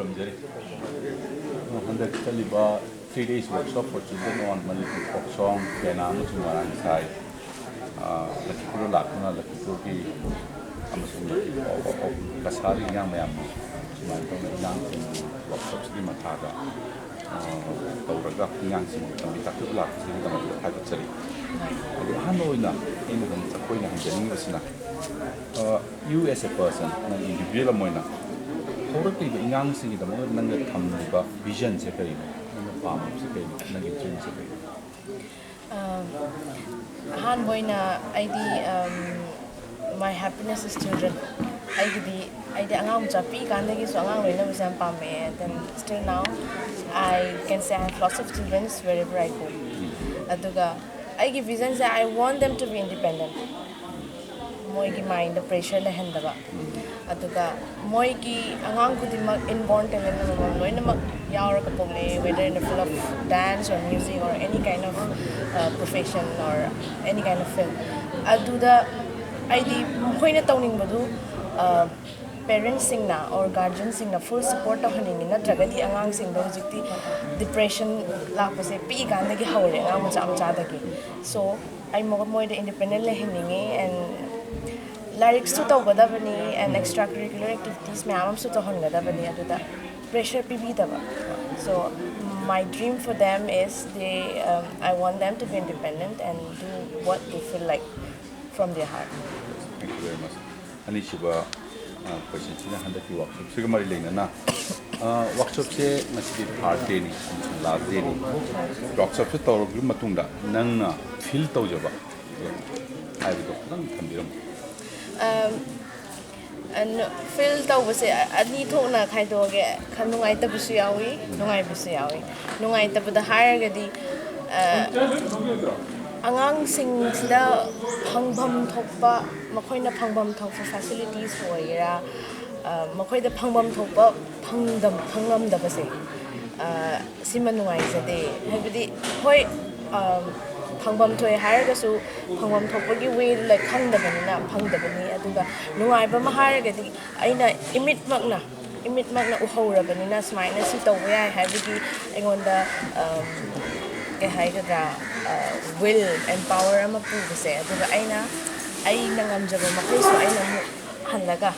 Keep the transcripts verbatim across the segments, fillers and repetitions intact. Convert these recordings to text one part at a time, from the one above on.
ꯈꯨꯔꯨꯝꯖꯔꯤ꯫ ꯍꯟꯗꯛ ꯆꯠꯂꯤꯕ three days workshop for children on Manipur folk song, ꯄꯦꯅꯥ ꯑꯃꯁꯨꯡ ꯃꯔꯥꯡ ꯁꯥꯏ꯫ ꯑ, ꯂꯈꯤꯄꯨꯔꯗ ꯂꯥꯛꯇꯨꯅ ꯂꯈꯤꯄꯨꯔꯒꯤ ꯑꯃꯁꯨꯡ ꯀꯁꯥꯔꯒꯤ ꯑꯉꯥꯡ ꯃꯌꯥꯝꯅ ꯁꯨꯃꯥꯏꯅ ꯇꯧꯅ ꯑꯉꯥꯡꯁꯤꯡꯒꯤ workshopꯁꯤꯒꯤ ꯃꯈꯥꯗ, ꯑ, ꯇꯧꯔꯒ ꯑꯉꯥꯡꯁꯤꯡ ꯇꯝꯕꯤ ꯇꯥꯛꯄꯤꯕ ꯂꯥꯛꯄꯁꯤꯒꯤꯗꯃꯛꯇ ꯊꯥꯒꯠꯆꯔꯤ꯫ ꯑꯗꯨ ꯑꯍꯥꯟꯕ ꯑꯣꯏꯅ ꯑꯩꯅ ꯍꯪ-, ꯑꯩꯈꯣꯏꯅ ꯍꯪꯖꯅꯤꯡꯕꯁꯤꯅ, ꯑ, you as a person, ꯅꯪ individual ꯑꯃ ꯑꯣꯏꯅ ꯍꯧꯔꯛꯂꯤꯕ ꯑꯉꯥꯡꯁꯤꯡꯒꯤꯗꯃꯛꯇ ꯅꯪꯅ ꯊꯝꯂꯤꯕ visionꯁꯦ ꯀꯔꯤꯅꯣ? ꯅꯪꯅ ꯄꯥꯝꯕꯁꯦ ꯀꯔꯤꯅꯣ? ꯅꯪꯒꯤ dreamꯁꯦ ꯀꯔꯤꯅꯣ? ꯑꯝ, ꯑꯍꯥꯟꯕ ꯑꯣꯏꯅ ꯑꯩꯗꯤ, ꯑꯝ, my happiness is children. ꯑꯩꯒꯤꯗꯤ, ꯑꯩꯗꯤ ꯑꯉꯥꯡ ꯃꯆꯥ ꯄꯤꯛꯏꯀꯥꯟꯗꯒꯤꯁꯨ ꯑꯉꯥꯡ ꯂꯣꯏꯅꯕꯁꯦ ꯌꯥꯝ ꯄꯥꯝꯃꯛꯑꯦ. Then still now, I can say I have lots of children wherever I go. ꯑꯗꯨꯒ ꯑꯩꯒꯤ visionꯁꯦ, I want them to be independent. ꯃꯣꯏꯒꯤ mindꯗ pressure ꯂꯩꯍꯟꯗꯕ꯫ ꯑꯗꯨꯒ ꯃꯣꯏꯒꯤ ꯑꯉꯥꯡ ꯈꯨꯗꯤꯡꯃꯛ inborn talent ꯑꯃꯃꯝ ꯂꯣꯏꯅꯃꯛ ꯌꯥꯎꯔꯒ ꯄꯣꯛꯂꯛꯑꯦ, whether in the field of dance or music or any kind of, uh, profession or any kind of field. ꯑꯗꯨꯗ ꯑꯩꯗꯤ ꯃꯈꯣꯏꯅ ꯇꯧꯅꯤꯡꯕꯗꯨ, uh, parentsꯁꯤꯡꯅ or guardianꯁꯤꯡꯅ full support ꯇꯧꯍꯟꯅꯤꯡꯉꯤ, ꯅꯠꯇ꯭ꯔꯒꯗꯤ ꯑꯉꯥꯡꯁꯤꯡꯗꯣ ꯍꯧꯖꯤꯛꯇꯤ depression ꯂꯥꯛꯄꯁꯦ ꯄꯤꯛꯏꯀꯥꯟꯗꯒꯤ ꯍꯧꯔꯦ, ꯑꯉꯥꯡ ꯃꯆꯥ ꯃꯆꯥꯗꯒꯤ꯫ So, ꯑꯩ ꯃꯣ-, ꯃꯣꯏꯗ independent ꯂꯩꯍꯟꯅꯤꯡꯉꯤ, and ꯂꯥꯏꯔꯤꯛꯁꯨ ꯇꯧꯒꯗꯕꯅꯤ, and extra curricular activities ꯃꯌꯥꯝ ꯑꯃꯁꯨ ꯇꯧꯍꯟꯒꯗꯕꯅꯤ꯫ ꯑꯗꯨꯗ pressure ꯄꯤꯕꯤꯗꯕ꯫ So, my dream for them is they, um, I want them to be independent and do what they feel like from their heart. Thank you very much. ꯑꯅꯤꯁꯨꯕ, ꯑ, questionꯁꯤꯅ ꯍꯟꯗꯛꯀꯤ workshopꯁꯤꯒ ꯃꯔꯤ ꯂꯩꯅꯅ, ꯑ, workshopꯁꯦ ꯉꯁꯤꯗꯤ third dayꯅꯤ ꯑꯃꯁꯨꯡ last dayꯅꯤ꯫ Workshopꯁꯦ ꯇꯧꯔꯕ ꯃꯇꯨꯡꯗ ꯅꯪꯅ feel ꯇꯧꯖꯕ ꯍꯥꯏꯕꯗꯣ ꯈꯤꯇꯪ ꯊꯝꯕꯤꯔꯝꯃꯨ꯫ ꯑꯝ, ꯑꯟ-, feel ꯇꯧꯕꯁꯦ ꯑ-, ꯑꯅꯤ ꯊꯣꯛꯅ ꯈꯥꯏꯗꯣꯛꯑꯒꯦ꯫ ꯈꯔ ꯅꯨꯡꯉꯥꯏꯇꯕꯁꯨ ꯌꯥꯎꯏ, ꯅꯨꯡꯉꯥꯏꯕꯁꯨ ꯌꯥꯎꯏ꯫ ꯅꯨꯡꯉꯥꯏꯇꯕꯗ ꯍꯥꯏꯔꯒꯗꯤ, ꯑ, ꯑꯉꯥꯡꯁꯤꯡꯁꯤꯗ ꯐꯪꯐꯝ ꯊꯣꯛꯄ, ꯃꯈꯣꯏꯅ ꯐꯪꯐꯝ ꯊꯣꯛꯄ facilities ꯑꯣꯏꯒꯦꯔꯥ, ꯑ, ꯃꯈꯣꯏꯗ ꯐꯪꯐꯝ ꯊꯣꯛꯄ ꯐꯪꯗꯝ-, ꯐꯪꯉꯝꯗꯕꯁꯦ, ꯑ, ꯁꯤꯃ ꯅꯨꯡꯉꯥꯏꯖꯗꯦ꯫ ꯍꯥꯏꯕꯗꯤ, ꯍꯣꯏ, ꯑ, ꯐꯪꯐꯝ ꯊꯣꯛꯑꯦ ꯍꯥꯏꯔꯒꯁꯨ ꯐꯪꯐꯝ ꯊꯣꯛꯄꯒꯤ wayꯗꯨ, like, ꯈꯪꯗꯕꯅꯤꯅ ꯐꯪꯗꯕꯅꯤ꯫ ꯑꯗꯨꯒ ꯅꯨꯡꯉꯥꯏꯕ ꯑꯃ ꯍꯥꯏꯔꯒꯗꯤ ꯑꯩꯅ ꯏꯃꯤꯠꯃꯛꯅ ꯏꯃꯤꯠꯃꯛꯅ ꯎꯍꯧꯔꯕꯅꯤꯅ ꯁꯨꯃꯥꯏꯅ ꯁꯤ ꯇꯧꯕ ꯌꯥꯏ ꯍꯥꯏꯕꯒꯤ ꯑꯩꯉꯣꯟꯗ ꯀꯩ ꯍꯥꯏꯒꯗ꯭ꯔꯥ, ꯋꯤꯜ ꯑꯦꯟ ꯄꯥꯋꯔ ꯑꯃ ꯄꯨꯕꯁꯦ꯫ ꯑꯗꯨꯒ ꯑꯩꯅ ꯑꯩꯅ ꯉꯝꯖꯕ ꯃꯈꯩꯁꯨ ꯑꯩꯅ ꯑꯃꯨꯛ ꯍꯜꯂꯒ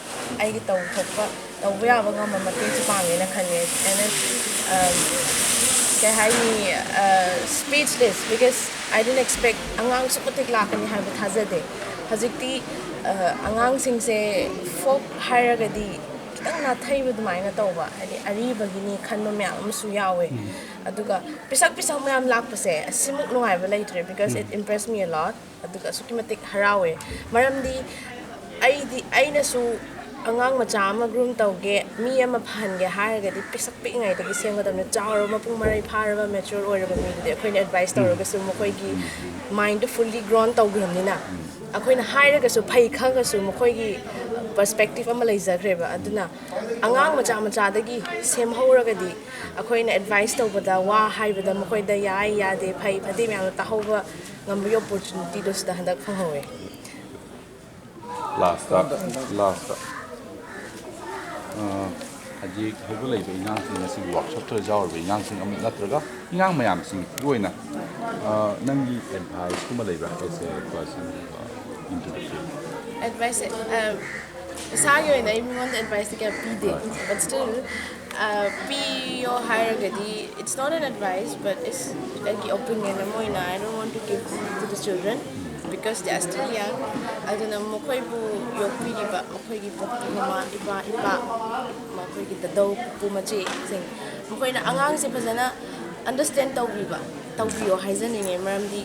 ꯑꯩꯒꯤ ꯇꯧ ꯊꯣꯛꯄ ꯇꯧꯕ ꯌꯥꯕ ꯉꯝꯕ ꯃꯇꯦꯡꯁꯨ ꯄꯥꯡꯉꯦꯅ ꯈꯜꯂꯦ꯫ ꯑꯩꯅ ꯀꯩ ꯍꯥꯏꯅꯤ, ꯁ꯭ꯄꯤꯆꯂꯦꯁ, because I didn't expect ꯑꯉꯥꯡ ꯁꯨꯛ ꯃꯇꯤꯛ ꯂꯥꯛꯀꯅꯤ ꯍꯥꯏꯕ ꯊꯥꯖꯗꯦ꯫ ꯍꯧꯖꯤꯛꯇꯤ ꯑꯉꯥꯡꯁꯤꯡꯁꯦ ꯐꯣꯛ ꯍꯥꯏꯔꯒꯗꯤ ꯈꯤꯇꯪ ꯅꯥꯊꯩꯕ ꯑꯗꯨꯃꯥꯏꯅ ꯇꯧꯕ, ꯍꯥꯏꯗꯤ ꯑꯔꯤꯕꯒꯤꯅꯤ ꯈꯟꯕ ꯃꯌꯥꯝ ꯑꯃꯁꯨ ꯌꯥꯎꯋꯦ꯫ ꯑꯗꯨꯒ ꯄꯤꯁꯛ ꯄꯤꯁꯛ ꯃꯌꯥꯝ ꯂꯥꯛꯄꯁꯦ ꯑꯁꯤꯃꯨꯛ ꯅꯨꯡꯉꯥꯏꯕ ꯂꯩꯇ꯭ꯔꯦ, because it impressed me a lot꯫ ꯑꯗꯨꯒ ꯑꯁꯨꯛꯀꯤ ꯃꯇꯤꯛ ꯍꯔꯥꯎꯋꯦ꯫ ꯃꯔꯝꯗꯤ ꯑꯩꯗꯤ, ꯑꯩꯅꯁꯨ ꯑꯉꯥꯡ ꯃꯆꯥ ꯑꯃ ꯒ꯭ꯔꯨꯝ ꯇꯧꯒꯦ, ꯃꯤ ꯑꯃ ꯐꯍꯟꯒꯦ ꯍꯥꯏꯔꯒꯗꯤ ꯄꯤꯁꯛ ꯄꯤꯛꯏꯉꯩꯗꯒꯤ ꯁꯦꯝꯒꯗꯕꯅꯤ꯫ ꯆꯥꯎꯔꯕ, ꯃꯄꯨꯡ ꯃꯔꯩ ꯐꯥꯔꯕ, ꯃꯦꯆ꯭ꯌꯣꯔ ꯑꯣꯏꯔꯕ ꯃꯤꯗꯨꯗꯤ ꯑꯩꯈꯣꯏꯅ ꯑꯦꯗꯚꯥꯏꯁ ꯇꯧꯔꯒꯁꯨ ꯃꯈꯣꯏꯒꯤ ꯃꯥꯏꯟꯗꯨ ꯐꯨꯜꯂꯤ ꯒ꯭ꯔꯣꯟ ꯇꯧꯈ꯭ꯔꯕꯅꯤꯅ, ꯑꯩꯈꯣꯏꯅ ꯍꯥꯏꯔꯒꯁꯨ ꯐꯩ ꯈꯪꯉꯁꯨ ꯃꯈꯣꯏꯒꯤ ꯄꯔꯁꯄꯦꯛꯇꯤꯞ ꯑꯃ ꯂꯩꯖꯈ꯭ꯔꯦꯕ꯫ ꯑꯗꯨꯅ ꯑꯉꯥꯡ ꯃꯆꯥ ꯃꯆꯥꯗꯒꯤ ꯁꯦꯝꯍꯧꯔꯒꯗꯤ ꯑꯩꯈꯣꯏꯅ ꯑꯦꯗꯚꯥꯏꯁ ꯇꯧꯕꯗ, ꯋꯥ ꯍꯥꯏꯕꯗ ꯃꯈꯣꯏꯗ ꯌꯥꯏ ꯌꯥꯗꯦ ꯐꯩ ꯐꯠꯇꯦ ꯃꯌꯥꯝꯗꯣ ꯇꯥꯍꯧꯕ ꯉꯝꯕꯒꯤ ꯑꯣꯄꯣꯔꯆꯨꯅꯤꯇꯤꯗꯣ ꯁꯤꯗ ꯍꯟꯗꯛ ꯐꯪꯍꯧꯋꯦ꯫ ꯂꯥꯁꯇ ꯂꯥꯁꯇ ꯍꯧꯖꯤꯛ ꯍꯧꯒꯠꯂꯛꯏꯕ ꯑꯉꯥꯡꯁꯤꯡ, ꯉꯁꯤꯒꯤ ꯋꯥꯔꯛꯁꯣꯞꯇ ꯌꯥꯎꯔꯤꯕ ꯑꯉꯥꯡꯁꯤꯡ ꯑꯃ ꯅꯠꯇ꯭ꯔꯒ ꯑꯉꯥꯡ ꯃꯌꯥꯝꯁꯤꯡꯒꯤ ꯑꯣꯏꯅ ꯅꯪꯒꯤ ꯑꯦꯗꯚꯥꯏꯁꯀꯨꯝꯕ ꯂꯩꯕ꯭ꯔꯥ? As a person into the field. ꯑꯦꯗꯚꯥꯏꯁꯁꯦ, ꯏꯁꯥꯒꯤ ꯑꯣꯏꯅ ꯑꯩ ꯃꯤꯉꯣꯟꯗ ꯑꯦꯗꯚꯥꯏꯁꯇꯤ ꯀꯌꯥ ꯄꯤꯗꯦ, but still ꯄꯤꯌꯣ ꯍꯥꯏꯔꯒꯗꯤ, it's not an advice, but it's ꯑꯩꯒꯤ ꯑꯣꯄꯤꯅꯤꯌꯟ ꯑꯃ ꯑꯣꯏꯅ, I don't want to give to the children because they are still young. ꯑꯗꯨꯅ ꯃꯈꯣꯏꯕꯨ ꯌꯣꯛꯄꯤꯔꯤꯕ ꯃꯈꯣꯏꯒꯤ ꯄꯨꯄꯨ ꯃꯃꯥ, ꯏꯄꯥ ꯏꯄꯥ, ꯃꯈꯣꯏꯒꯤ ꯗꯗꯧ ꯄꯨꯄꯨ ꯃꯆꯦꯁꯤꯡ, ꯃꯈꯣꯏꯅ ꯑꯉꯥꯡꯁꯦ ꯐꯖꯅ ꯑꯟꯗꯔꯁ꯭ꯇꯦꯟ ꯇꯧꯕꯤꯕ ꯇꯧꯕꯤꯌꯣ ꯍꯥꯏꯖꯅꯤꯡꯉꯦ꯫ ꯃꯔꯝꯗꯤ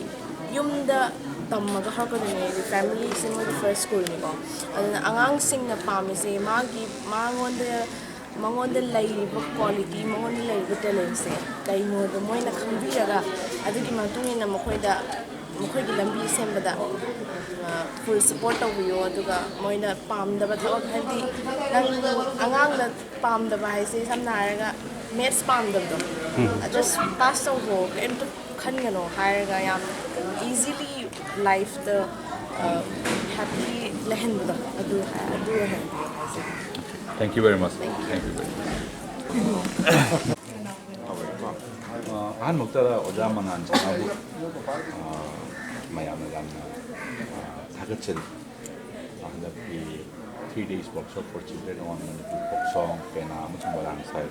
ꯌꯨꯝꯗ ꯇꯝꯃꯒ ꯍꯧꯔꯛꯀꯗꯣꯏꯅꯦ꯫ ꯍꯥꯏꯗꯤ ꯐꯦꯃꯤꯂꯤꯁꯦ ꯃꯣꯏꯒꯤ ꯐꯥꯔꯁ ꯁ꯭ꯀꯨꯜꯅꯤꯀꯣ꯫ ꯑꯗꯨꯅ ꯑꯉꯥꯡꯁꯤꯡꯅ ꯄꯥꯝꯃꯤꯁꯦ ꯃꯥꯒꯤ ꯃꯉꯣꯟꯗ ꯃꯉꯣꯟꯗ ꯂꯩꯔꯤꯕ ꯀ꯭ꯋꯥꯂꯤꯇꯤ, ꯃꯉꯣꯟꯗ ꯂꯩꯔꯤꯕ ꯇꯦꯂꯦꯟꯁꯦ ꯀꯩꯅꯣꯗꯣ ꯃꯣꯏꯅ ꯈꯪꯕꯤꯔꯒ ꯑꯗꯨꯒꯤ ꯃꯇꯨꯡ ꯏꯟꯅ ꯃꯈꯣꯏꯗ ꯃꯈꯣꯏꯒꯤ ꯂꯝꯕꯤ ꯁꯦꯝꯕꯗ ꯐꯨꯜ ꯁꯄꯣꯔꯠ ꯇꯧꯕꯤꯌꯣ꯫ ꯑꯗꯨꯒ ꯃꯣꯏꯅ ꯄꯥꯝꯗꯕ ꯊꯕꯛ, ꯍꯥꯏꯕꯗꯤ ꯅꯪ ꯑꯉꯥꯡꯅ ꯄꯥꯝꯗꯕ ꯍꯥꯏꯁꯦ ꯁꯝꯅ ꯍꯥꯏꯔꯒ ꯃꯦꯠꯁ ꯄꯥꯝꯗꯕꯗꯣ, ꯖꯁ ꯄꯥꯁ ꯇꯧꯈꯣ, ꯀꯩꯝꯇ ꯈꯟꯒꯅꯣ ꯍꯥꯏꯔꯒ ꯌꯥꯝ ꯏꯖꯤꯂꯤ ꯂꯥꯏꯐꯇ ꯍꯦꯄꯤ ꯂꯩꯍꯟꯕꯗꯣ ꯑꯗꯨ ꯑꯗꯨ ꯑꯣꯏꯍꯟꯕꯤꯌꯣ ꯍꯥꯏꯖꯒꯦ꯫ Thank you very much. Thank you very much. ꯑꯍꯥꯟꯕꯃꯛꯇꯗ ꯑꯣꯖꯥ ꯃꯉꯥꯟ ꯁꯅꯥꯕꯨ, ꯑ, ꯃꯌꯥꯝꯅ ꯌꯥꯝꯅ, ꯑ, ꯊꯥꯒꯠꯆꯔꯤ꯫ ꯍꯟꯗꯛꯀꯤ three days workshop for children on Manipuri folk song, ꯄꯦꯅꯥ ꯑꯃꯁꯨꯡ ꯃꯣꯏꯔꯥꯡ ꯁꯥꯏ,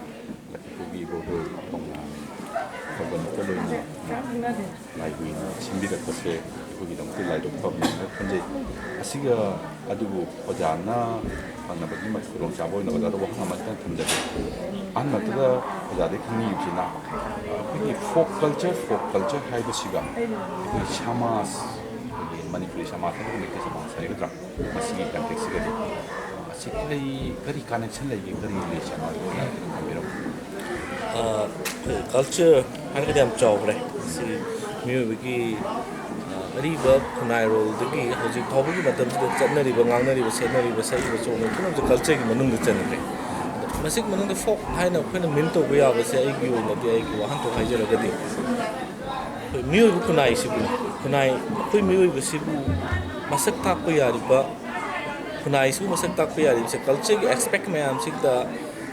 ꯂꯛꯈꯤꯄꯨꯔꯒꯤ ꯏꯕꯣꯕꯤꯔ ꯊꯣꯡꯅꯥꯝ ꯊꯧꯒꯜꯃꯛꯇ ꯂꯣꯏꯅꯅ ꯂꯥꯏꯕꯨꯏꯅ ꯁꯤꯟꯕꯤꯔꯛꯄꯁꯦ ꯑꯩꯈꯣꯏꯒꯤꯗꯃꯛꯇ ꯂꯥꯏꯕꯛ ꯐꯕꯅꯦꯅ ꯈꯟꯖꯩ꯫ ꯑꯁꯤꯒ ꯑꯗꯨꯕꯨ ꯑꯣꯖꯥꯅ ꯐꯪꯅꯕꯒꯤ ꯈꯨꯗꯣꯡꯆꯥꯕ ꯑꯣꯏꯅ ꯑꯣꯖꯥꯗ ꯋꯥꯍꯪ ꯑꯃꯇꯪ ꯊꯝꯖꯒꯦ꯫ ꯑꯍꯥꯟꯕꯗ ꯑꯣꯖꯥꯗꯒꯤ ꯈꯪꯅꯤꯡꯉꯤꯕꯁꯤꯅ ꯑꯩꯈꯣꯏꯒꯤ folk culture, folk culture ꯍꯥꯏꯕꯁꯤꯒ ꯑꯩꯈꯣꯏ ꯁꯃꯥꯖ, ꯑꯩꯈꯣꯏꯒꯤ ꯃꯅꯤꯄꯨꯔꯤ ꯁꯃꯥꯖ ꯅꯠꯇ꯭ꯔꯒ ꯃꯩꯇꯩ ꯁꯃꯥꯖ ꯍꯥꯏꯒꯗ꯭ꯔꯥ, ꯃꯁꯤꯒꯤ ꯀꯟꯇꯦꯛꯁꯁꯤꯒꯗꯤ ꯑꯁꯤ ꯀꯔꯤ, ꯀꯔꯤ ꯀꯅꯦꯛꯁꯟ ꯂꯩꯒꯦ, ꯀꯔꯤ ꯔꯤꯂꯦꯁꯟ ꯍꯥꯏꯕꯗꯨ ꯈꯤꯇꯪ ꯊꯝꯕꯤꯔꯝꯃꯨ꯫ ꯀꯜꯆꯔ ꯍꯥꯏꯔꯒꯗꯤ ꯌꯥꯝ ꯆꯥꯎꯈ꯭ꯔꯦ꯫ ꯃꯁꯤ ꯃꯤꯑꯣꯏꯕꯒꯤ, ꯑ, ꯑꯔꯤꯕ ꯈꯨꯟꯅꯥꯏꯔꯣꯜꯗꯒꯤ ꯍꯧꯖꯤꯛ ꯐꯥꯎꯕꯒꯤ ꯃꯇꯝꯁꯤꯗ ꯆꯠꯅꯔꯤꯕ, ꯉꯥꯡꯅꯔꯤꯕ, ꯁꯦꯠꯅꯔꯤꯕ, ꯁꯛꯏꯕ, ꯆꯣꯡꯉꯤꯕ ꯄꯨꯝꯅꯃꯛꯁꯦ ꯀꯜꯆꯔꯒꯤ ꯃꯅꯨꯡꯗ ꯆꯟꯈ꯭ꯔꯦ꯫ ꯑꯗꯣ ꯃꯁꯤꯒꯤ ꯃꯅꯨꯡꯗ ꯐꯣꯛ ꯍꯥꯏꯅ ꯑꯩꯈꯣꯏꯅ ꯃꯤꯟ ꯇꯧꯕ ꯌꯥꯕꯁꯦ, ꯑꯩꯒꯤ ꯑꯣꯏꯅꯗꯤ, ꯑꯩꯒꯤ ꯋꯥꯍꯟꯊꯣꯛ ꯍꯥꯏꯖꯔꯒꯗꯤ, ꯑꯩꯈꯣꯏ ꯃꯤꯑꯣꯏꯕ ꯈꯨꯟꯅꯥꯏꯁꯤꯕꯨ, ꯈꯨꯟꯅꯥꯏ, ꯑꯩꯈꯣꯏ ꯃꯤꯑꯣꯏꯕꯁꯤꯕꯨ ꯃꯁꯛ ꯇꯥꯛꯄ ꯌꯥꯔꯤꯕ, ꯈꯨꯟꯅꯥꯏꯁꯤꯕꯨ ꯃꯁꯛ ꯇꯥꯛꯄ ꯌꯥꯔꯤꯕꯁꯦ ꯀꯜꯆꯔꯒꯤ ꯑꯦꯁꯄꯦꯛ ꯃꯌꯥꯝꯁꯤꯗ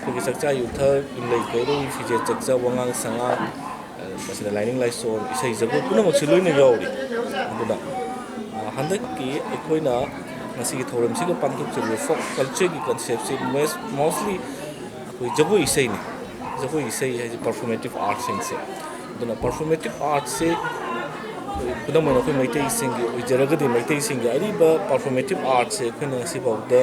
ꯑꯩꯈꯣꯏꯒꯤ ꯆꯥꯛꯆꯥ ꯌꯨꯊꯛ, ꯌꯨꯝꯂꯩ ꯀꯩꯔꯣꯜ, ꯐꯤꯖꯦꯠ ꯆꯛꯆꯥ, ꯋꯥꯉꯥꯡ ꯁꯉꯥꯡ, ꯑ, ꯃꯁꯤꯗ ꯂꯥꯏꯅꯤꯡ ꯂꯥꯏꯁꯣꯟ, ꯏꯁꯩ ꯖꯒꯣꯏ ꯄꯨꯝꯅꯃꯛꯁꯤ ꯂꯣꯏꯅ ꯌꯥꯎꯔꯤ꯫ ꯑꯗꯨꯅ, ꯑ, ꯍꯟꯗꯛꯀꯤ ꯑꯩꯈꯣꯏꯅ ꯉꯁꯤꯒꯤ ꯊꯧꯔꯝꯁꯤꯒ ꯄꯥꯡꯊꯣꯛꯆꯔꯤꯕ ꯐꯣꯛ ꯀꯜꯆꯔꯒꯤ ꯀꯟꯁꯦꯞꯁꯤ ꯃꯣꯁꯂꯤ ꯑꯩꯈꯣꯏ ꯖꯒꯣꯏ ꯏꯁꯩꯅꯤ꯫ ꯖꯒꯣꯏ ꯏꯁꯩ ꯍꯥꯏꯁꯦ ꯄꯔꯐꯣꯔꯃꯦꯇꯤꯞ ꯑꯥꯔꯠꯁꯤꯡꯁꯦ꯫ ꯑꯗꯨꯅ ꯄꯔꯐꯣꯔꯃꯦꯇꯤꯞ ꯑꯥꯔꯠꯁꯦ ꯑꯩꯈꯣꯏ ꯈꯨꯗꯝ ꯑꯣꯏꯅ ꯑꯩꯈꯣꯏ ꯃꯩꯇꯩꯁꯤꯡꯒꯤ ꯑꯣꯏꯖꯔꯒꯗꯤ, ꯃꯩꯇꯩꯁꯤꯡꯒꯤ ꯑꯔꯤꯕ ꯄꯔꯐꯣꯔꯃꯦꯇꯤꯞ ꯑꯥꯔꯠꯁꯦ ꯑꯩꯈꯣꯏꯅ ꯉꯁꯤꯐꯥꯎꯗ,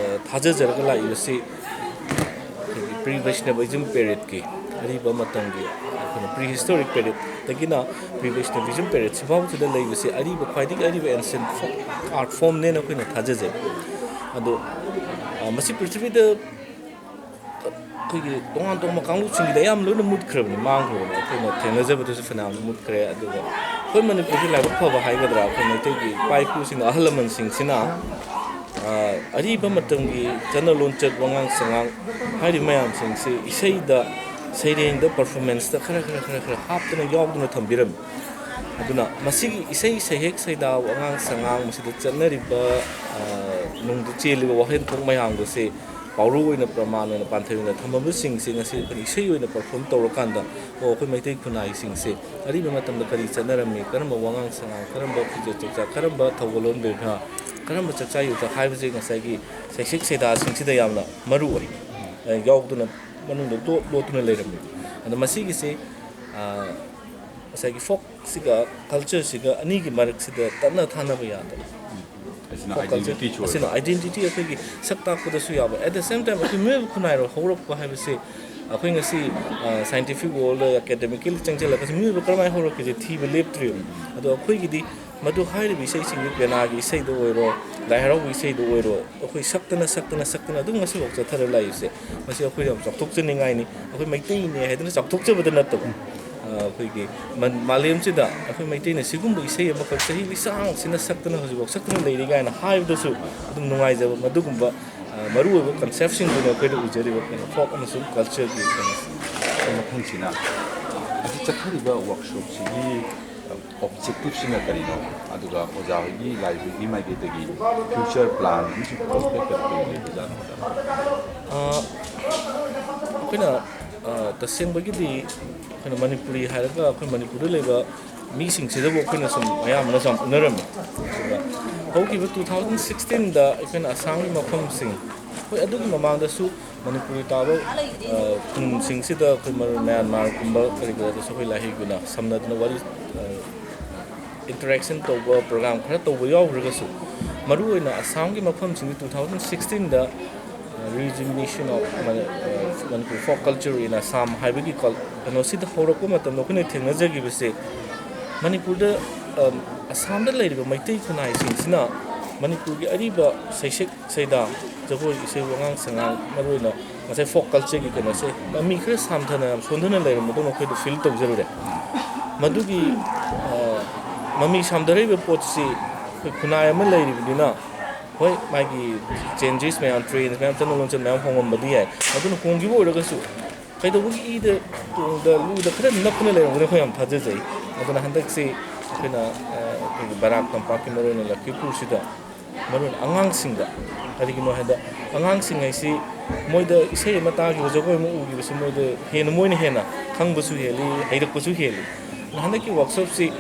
ꯑ, ꯊꯥꯖꯖꯔꯒ ꯂꯥꯛꯏꯕꯁꯤ ꯑꯩꯈꯣꯏꯒꯤ ꯄ꯭ꯔꯤ ꯚꯩꯁꯅꯕꯤꯖꯝ ꯄꯦꯔꯤꯌꯠꯀꯤ, ꯑꯔꯤꯕ ꯃꯇꯝꯒꯤ ꯑꯩꯈꯣꯏꯅ ꯄ꯭ꯔꯤ ꯍꯤꯁꯇꯣꯔꯤꯛ ꯄꯦꯔꯤꯌꯠꯇꯒꯤꯅ ꯄ꯭ꯔꯤ ꯚꯩꯁꯅꯕꯤꯖꯝ ꯄꯦꯔꯤꯌꯠꯁꯤꯐꯥꯎꯁꯤꯗ ꯂꯩꯕꯁꯤ ꯑꯔꯤꯕ, ꯈ꯭ꯋꯥꯏꯗꯒꯤ ꯑꯔꯤꯕ ꯑꯦꯟꯁꯦꯟ ꯑꯥꯔꯠ ꯐꯣꯝꯅꯦꯅ ꯑꯩꯈꯣꯏꯅ ꯊꯥꯖꯖꯩ꯫ ꯑꯗꯣ, ꯑ, ꯃꯁꯤ ꯄ꯭ꯔꯤꯊꯤꯕꯤꯗ ꯑꯩꯈꯣꯏꯒꯤ ꯇꯣꯉꯥꯟ ꯇꯣꯉꯥꯟꯕ ꯀꯥꯡꯂꯨꯞꯁꯤꯡꯒꯤꯗꯤ ꯑꯌꯥꯝꯕ ꯂꯣꯏꯅ ꯃꯨꯠꯈ꯭ꯔꯕꯅꯤ, ꯃꯥꯡꯈ꯭ꯔꯕꯅꯤ꯫ ꯑꯩꯈꯣꯏꯅ ꯊꯦꯡꯅꯖꯕꯗꯁꯨ ꯐꯅꯌꯥꯝ ꯃꯨꯠꯈ꯭ꯔꯦ꯫ ꯑꯗꯨꯒ ꯑꯩꯈꯣꯏ ꯃꯅꯤꯄꯨꯔꯒꯤ ꯂꯥꯏꯕꯛ ꯐꯕ ꯍꯥꯏꯒꯗ꯭ꯔꯥ, ꯑꯩꯈꯣꯏ ꯃꯩꯇꯩꯒꯤ ꯏꯄꯥ ꯏꯄꯨꯁꯤꯡ, ꯑꯍꯜ ꯂꯃꯟꯁꯤꯡꯁꯤꯅ, ꯑ, ꯑꯔꯤꯕ ꯃꯇꯝꯒꯤ ꯆꯠꯅ ꯂꯣꯟꯆꯠ, ꯋꯥꯉꯥꯡ ꯁꯉꯥꯡ ꯍꯥꯏꯔꯤꯕ ꯃꯌꯥꯝꯁꯤꯡꯁꯤ ꯏꯁꯩꯗ, ꯁꯩꯔꯦꯡꯗ, ꯄꯔꯐꯣꯔꯃꯦꯟꯁꯇ ꯈꯔ, ꯈꯔ, ꯈꯔ, ꯈꯔ ꯍꯥꯞꯇꯅ, ꯌꯥꯎꯗꯅ ꯊꯝꯕꯤꯔꯝꯃꯤ꯫ ꯑꯗꯨꯅ ꯃꯁꯤꯒꯤ ꯏꯁꯩ ꯁꯩꯍꯦꯛ ꯁꯩꯗꯥ, ꯋꯥꯉꯥꯡ ꯁꯉꯥꯡ, ꯃꯁꯤꯗ ꯆꯠꯅꯔꯤꯕ, ꯑ, ꯅꯨꯡꯗ ꯆꯦꯜꯂꯤꯕ ꯋꯥꯍꯦꯟꯊꯣꯛ ꯃꯌꯥꯝꯗꯨꯁꯦ ꯄꯥꯎꯔꯧ ꯑꯣꯏꯅ ꯄ꯭ꯔꯃꯥꯟ ꯑꯣꯏꯅ ꯄꯥꯟꯊꯩ ꯑꯣꯏꯅ ꯊꯝꯃꯕꯁꯤꯡꯁꯦ ꯉꯁꯤ ꯑꯩꯈꯣꯏꯅ ꯏꯁꯩ ꯑꯣꯏꯅ ꯄꯔꯐꯣꯔꯝ ꯇꯧꯔꯀꯥꯟꯗ, ꯑꯣ, ꯑꯩꯈꯣꯏ ꯃꯩꯇꯩ ꯈꯨꯟꯅꯥꯏꯁꯤꯡꯁꯦ ꯑꯔꯤꯕ ꯃꯇꯝꯗ ꯀꯔꯤ ꯆꯠꯅꯔꯝꯃꯤ, ꯀꯔꯝꯕ ꯋꯥꯉꯥꯡ ꯁꯉꯥꯡ, ꯀꯔꯝꯕ ꯐꯤꯖꯦꯠ ꯆꯛꯆꯥ, ꯀꯔꯝꯕ ꯊꯧꯒꯜꯂꯣꯟ ꯕꯦꯕꯥꯔ, ꯀꯔꯝꯕ ꯆꯥꯛꯆꯥ ꯌꯨꯊꯛ ꯍꯥꯏꯕꯁꯦ ꯉꯁꯥꯏꯒꯤ ꯁꯩꯁꯛ ꯁꯩꯗꯥꯁꯤꯡꯁꯤꯗ ꯌꯥꯝꯅ ꯃꯔꯨ ꯑꯣꯏ, ꯑ, ꯌꯥꯎꯗꯨꯅ ꯃꯅꯨꯡꯗ ꯂꯣꯠ-, ꯂꯣꯠꯇꯨꯅ ꯂꯩꯔꯝꯃꯤ꯫ ꯑꯗꯣ ꯃꯁꯤꯒꯤꯁꯤ, ꯑ, ꯉꯁꯥꯏꯒꯤ ꯐꯣꯛꯁꯤꯒ ꯀꯜꯆꯔꯁꯤꯒ ꯑꯅꯤꯒꯤ ꯃꯔꯛꯁꯤꯗ ꯇꯠꯅ ꯊꯥꯅꯕ ꯌꯥꯗꯕ꯫ ꯑꯁꯤꯅ ꯐꯣꯛ ꯀꯜꯆꯔ, identity ꯁꯣꯏꯕ꯫ ꯑꯁꯤꯅ identity ꯑꯩꯈꯣꯏꯒꯤ ꯁꯛ ꯇꯥꯛꯄꯗꯁꯨ ꯌꯥꯕ꯫ At the same time, ꯑꯩꯈꯣꯏ ꯃꯤꯑꯣꯏꯕ ꯈꯨꯟꯅꯥꯏꯔꯣ ꯍꯧꯔꯛꯄ ꯍꯥꯏꯕꯁꯤ ꯑꯩꯈꯣꯏ ꯉꯁꯤ, ꯑ, scientific world, academically ꯆꯪꯁꯤꯜꯂꯒꯁꯨ ꯃꯤꯑꯣꯏꯕ ꯀꯔꯝꯍꯥꯏꯅ ꯍꯧꯔꯛꯀꯦꯁꯦ ꯊꯤꯕ ꯂꯦꯞꯇ꯭ꯔꯤꯕ꯫ ꯑꯗꯣ ꯑꯩꯈꯣꯏꯒꯤꯗꯤ ꯃꯗꯨ ꯍꯥꯏꯔꯤꯕ ꯏꯁꯩꯁꯤꯡꯗꯨ, ꯄꯦꯅꯥꯒꯤ ꯏꯁꯩꯗ ꯑꯣꯏꯔꯣ, ꯂꯥꯏ ꯍꯔꯥꯎꯕꯒꯤ ꯏꯁꯩꯗ ꯑꯣꯏꯔꯣ, ꯑꯩꯈꯣꯏ ꯁꯛꯇꯅ, ꯁꯛꯇꯅ, ꯁꯛꯇꯅ ꯑꯗꯨꯝ ꯉꯁꯤꯐꯥꯎ ꯆꯠꯊꯔ ꯂꯥꯛꯏꯁꯦ꯫ ꯃꯁꯤ ꯑꯩꯈꯣꯏ ꯌꯥꯝ ꯆꯥꯎꯊꯣꯛꯆꯅꯤꯡꯉꯥꯏꯅꯤ꯫ ꯑꯩꯈꯣꯏ ꯃꯩꯇꯩꯅꯦ ꯍꯥꯏꯗꯅ ꯆꯥꯎꯊꯣꯛꯆꯕꯗ ꯅꯠꯇꯕ, ꯑ, ꯑꯩꯈꯣꯏꯒꯤ ꯃ-, ꯃꯥꯂꯦꯝꯁꯤꯗ ꯑꯩꯈꯣꯏ ꯃꯩꯇꯩꯅ ꯁꯤꯒꯨꯝꯕ ꯏꯁꯩ ꯑꯃꯈꯛ ꯆꯍꯤ ꯂꯤꯁꯥꯡꯁꯤꯅ ꯁꯛꯇꯅ ꯍꯧꯖꯤꯛꯐꯥꯎ ꯁꯛꯇꯅ ꯂꯩꯔꯤ ꯀꯥꯏꯅ ꯍꯥꯏꯕꯗꯁꯨ ꯑꯗꯨꯝ ꯅꯨꯡꯉꯥꯏꯖꯕ, ꯃꯗꯨꯒꯨꯝꯕ, ꯑ, ꯃꯔꯨꯑꯣꯏꯕ ꯀꯟꯁꯦꯞꯁꯤꯡꯗꯨꯅ ꯑꯩꯈꯣꯏꯗ ꯎꯖꯔꯤꯕ ꯀꯩꯅꯣ ꯐꯣꯛ ꯑꯃꯁꯨꯡ ꯀꯜꯆꯔꯒꯤ ꯀꯩꯅꯣꯁꯦ꯫ ꯃꯊꯪꯁꯤꯅ ꯍꯧꯖꯤꯛ ꯆꯠꯊꯔꯤꯕ ꯋꯥꯔꯛꯁꯣꯞꯁꯤꯒꯤ ꯑꯣꯕꯖꯦꯛꯇꯤꯞꯁꯤꯅ ꯀꯔꯤꯅꯣ? ꯑꯗꯨꯒ ꯑꯣꯖꯥ ꯍꯣꯏꯒꯤ ꯂꯥꯏꯕ꯭ꯔꯦꯔꯤꯒꯤ ꯃꯥꯏꯀꯩꯗꯒꯤ ꯐ꯭ꯌꯨꯆꯔ ꯄ꯭ꯂꯥꯟ ꯑꯃꯁꯨꯡ ꯄ꯭ꯔꯣꯁꯄꯦꯛ ꯀꯔꯤ ꯀꯔꯤ ꯂꯩꯕꯖꯥꯠꯅꯣ? ꯑ, ꯑꯩꯈꯣꯏꯅ, ꯑ, ꯇꯁꯦꯡꯕꯒꯤꯗꯤ ꯑꯩꯈꯣꯏꯅ ꯃꯅꯤꯄꯨꯔꯤ ꯍꯥꯏꯔꯒ ꯑꯩꯈꯣꯏ ꯃꯅꯤꯄꯨꯔꯗ ꯂꯩꯕ ꯃꯤꯁꯤꯡꯁꯤꯗꯕꯨ ꯑꯩꯈꯣꯏꯅ ꯁꯨꯝ ꯑꯌꯥꯝꯕꯅꯁꯨ ꯌꯥꯝ ꯎꯅꯔꯝꯃꯤ꯫ ꯑꯗꯨꯒ ꯍꯧꯈꯤꯕ two thousand sixteen ꯗ ꯑꯩꯈꯣꯏꯅ ꯑꯁꯥꯝꯒꯤ ꯃꯐꯝꯁꯤꯡ, ꯍꯣꯏ, ꯑꯗꯨꯒꯤ ꯃꯃꯥꯡꯗꯁꯨ ꯃꯅꯤꯄꯨꯔꯤ ꯇꯥꯕ, ꯑ, ꯈꯨꯟꯁꯤꯡꯁꯤꯗ ꯑꯩꯈꯣꯏ ꯃꯔꯨ ꯃ꯭ꯌꯥꯟꯃꯥꯔꯒꯨꯝꯕ ꯀꯔꯤ ꯀꯔꯥꯗꯁꯨ ꯑꯩꯈꯣꯏ ꯂꯥꯏꯍꯩꯒꯤꯅ ꯁꯝꯅꯗꯨꯅ ꯋꯥꯔꯤ, ꯑ, interaction ꯇꯧꯕ program ꯈꯔ ꯇꯧꯕ ꯌꯥꯎꯈ꯭ꯔꯒꯁꯨ, ꯃꯔꯨꯑꯣꯏꯅ ꯑꯁꯥꯝꯒꯤ ꯃꯐꯝꯁꯤꯡꯗ two thousand sixteen ꯗ, ꯑ, Rejuvenation of Mani-, ꯑ, Manipur Folk Culture in Assam ꯍꯥꯏꯕꯒꯤ ꯀꯜ-, ꯀꯩꯅꯣꯁꯤꯗ ꯍꯧꯔꯛꯄ ꯃꯇꯝꯗ ꯑꯩꯈꯣꯏꯅ ꯊꯦꯡꯅꯖꯈꯤꯕꯁꯦ, ꯃꯅꯤꯄꯨꯔꯗ, ꯑ, ꯑꯁꯥꯝꯗ ꯂꯩꯔꯤꯕ ꯃꯩꯇꯩ ꯈꯨꯟꯅꯥꯏꯁꯤꯡꯁꯤꯅ ꯃꯅꯤꯄꯨꯔꯒꯤ ꯑꯔꯤꯕ ꯁꯩꯁꯛ ꯁꯩꯗꯥ, ꯖꯒꯣꯏ ꯏꯁꯩ, ꯋꯥꯉꯥꯡ ꯁꯉꯥꯡ, ꯃꯔꯨꯑꯣꯏꯅ ꯉꯁꯥꯏ ꯐꯣꯛ ꯀꯜꯆꯔꯒꯤ ꯀꯩꯅꯣꯁꯦ ꯃꯃꯤ ꯈꯔ ꯁꯥꯝꯊꯅ ꯌꯥꯝ ꯁꯣꯟꯊꯅ ꯂꯩꯔꯝꯕꯗꯧꯅ ꯑꯩꯈꯣꯏꯗ ꯐꯤꯜ ꯇꯧꯖꯔꯨꯔꯦ꯫ ꯃꯗꯨꯒꯤ, ꯑ, ꯃꯃꯤ ꯁꯥꯝꯊꯔꯛꯏꯕ ꯄꯣꯠꯁꯤ ꯑꯩꯈꯣꯏ ꯈꯨꯟꯅꯥꯏ ꯑꯃ ꯂꯩꯔꯤꯕꯅꯤꯅ, ꯍꯣꯏ, ꯃꯥꯒꯤ ꯆꯦꯟꯖꯦꯁ ꯃꯌꯥꯝ, ꯇ꯭ꯔꯦꯟ ꯃꯌꯥꯝ, ꯆꯠꯅ ꯂꯣꯟꯆꯠ ꯃꯌꯥꯝ ꯍꯣꯡꯉꯝꯕꯗꯤ ꯌꯥꯏ, ꯑꯗꯨꯅ ꯍꯣꯡꯈꯤꯕ ꯑꯣꯏꯔꯒꯁꯨ ꯀꯩꯗꯧꯕꯒꯤ ꯏꯗ ꯇꯣꯡꯗ ꯂꯨꯗ ꯈꯔ ꯅꯞꯇꯨꯅ ꯂꯩꯔꯝꯒꯅꯤ ꯑꯩꯈꯣꯏ ꯌꯥꯝ ꯊꯥꯖꯖꯩ꯫ ꯑꯗꯨꯅ ꯍꯟꯗꯛꯁꯤ ꯑꯩꯈꯣꯏꯅ, ꯑ, ꯑꯩꯈꯣꯏꯒꯤ ꯕꯔꯥꯛ ꯇꯝꯄꯥꯛꯀꯤ ꯃꯔꯨꯑꯣꯏꯅ ꯂꯛꯈꯤꯄꯨꯔꯁꯤꯗ ꯃꯔꯨꯑꯣꯏꯅ ꯑꯉꯥꯡꯁꯤꯡꯗ꯫ ꯀꯔꯤꯒꯤꯅꯣ ꯍꯥꯏꯕꯗ, ꯑꯉꯥꯡꯁꯤꯡ ꯍꯥꯏꯁꯤ ꯃꯣꯏꯗ ꯏꯁꯩ ꯑꯃ ꯇꯥꯈꯤꯕ, ꯖꯒꯣꯏ ꯑꯃ ꯎꯈꯤꯕꯁꯤ ꯃꯣꯏꯗ ꯍꯦꯟꯅ, ꯃꯣꯏꯅ ꯍꯦꯟꯅ ꯈꯪꯕꯁꯨ ꯍꯦꯜꯂꯤ, ꯍꯩꯔꯛꯄꯁꯨ ꯍꯦꯜꯂꯤ꯫ ꯑꯗꯨꯅ ꯍꯟꯗꯛꯀꯤ ꯋꯥꯔꯛꯁꯣꯞꯁꯤ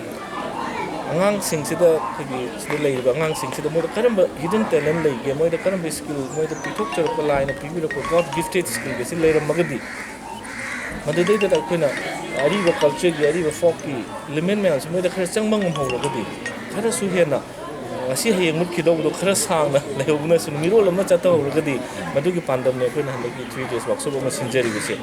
ꯑꯉꯥꯡꯁꯤꯡꯁꯤꯗ, ꯑꯩꯈꯣꯏꯒꯤ ꯁꯤꯗ ꯂꯩꯔꯤꯕ ꯑꯉꯥꯡꯁꯤꯡꯁꯤꯗ ꯃꯣꯏꯗ ꯀꯔꯝꯕ hidden talent ꯂꯩꯒꯦ, ꯃꯣꯏꯗ ꯀꯔꯝꯕ skill, ꯃꯣꯏꯗ ꯄꯤꯊꯣꯛꯆꯔꯛꯄ, ꯂꯥꯏꯅ ꯄꯤꯕꯤꯔꯛꯄ God gifted skillꯒꯁꯤ ꯂꯩꯔꯝꯃꯒꯗꯤ, ꯃꯗꯨꯗꯩꯗꯨꯗ ꯑꯩꯈꯣꯏꯅ ꯑꯔꯤꯕ cultureꯒꯤ, ꯑꯔꯤꯕ folkꯀꯤ element ꯃꯌꯥꯝꯁꯦ ꯃꯣꯏꯗ ꯈꯔ ꯆꯪꯕ ꯉꯝꯍꯧꯔꯒꯗꯤ, ꯈꯔꯁꯨ ꯍꯦꯟꯅ ꯉꯁꯤ ꯍꯌꯦꯡ ꯃꯨꯠꯈꯤꯗꯧꯕꯗꯣ ꯈꯔ ꯁꯥꯡꯅ ꯂꯩꯍꯧꯕꯅꯁꯨ, ꯃꯤꯔꯣꯜ ꯑꯃ ꯆꯠꯇꯍꯧꯔꯒꯗꯤ, ꯃꯗꯨꯒꯤ ꯄꯥꯟꯗꯝꯅꯤ ꯑꯩꯈꯣꯏꯅ ꯍꯟꯗꯛꯀꯤ three days workshop ꯑꯃ ꯁꯤꯟꯖꯔꯤꯕꯁꯦ꯫